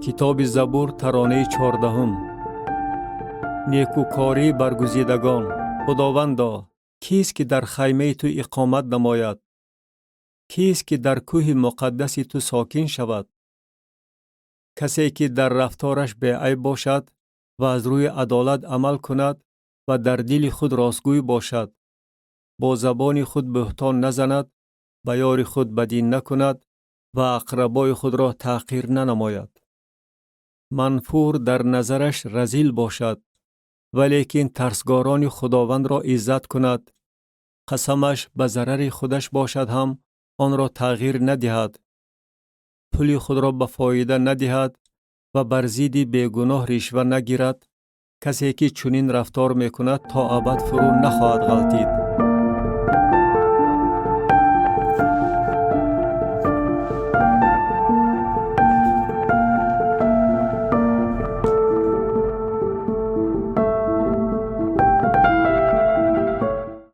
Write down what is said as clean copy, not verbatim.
Китоби Забур, таронаи 14-ум. Некӯкории баргузидагон. Худовандо, кист, ки дар хаймаи ту иқомат намояд? Кист, ки дар кӯҳи муқаддаси ту сокин шавад? Касе, ки дар рафтораш беайб бошад ва аз рӯи адолат амал кунад ва дар дили худ ростгӯй бошад, бо забони худ буҳтон назанад, ба ёри худ бадӣ накунад ва ақрабои худро таҳқир нанамояд. Манфур дар назараш разил бошад, валекин тарсгорони Худовандро иззат кунад. Қасамаш ба зарари худаш бошад ҳам, онро тағйир надиҳад. Пули худро ба фоида надиҳад ва бар зидди бегуноҳ ришва нагирад. Касе, ки чунин рафтор мекунад, то абад фурӯ нахоҳад ғалтид.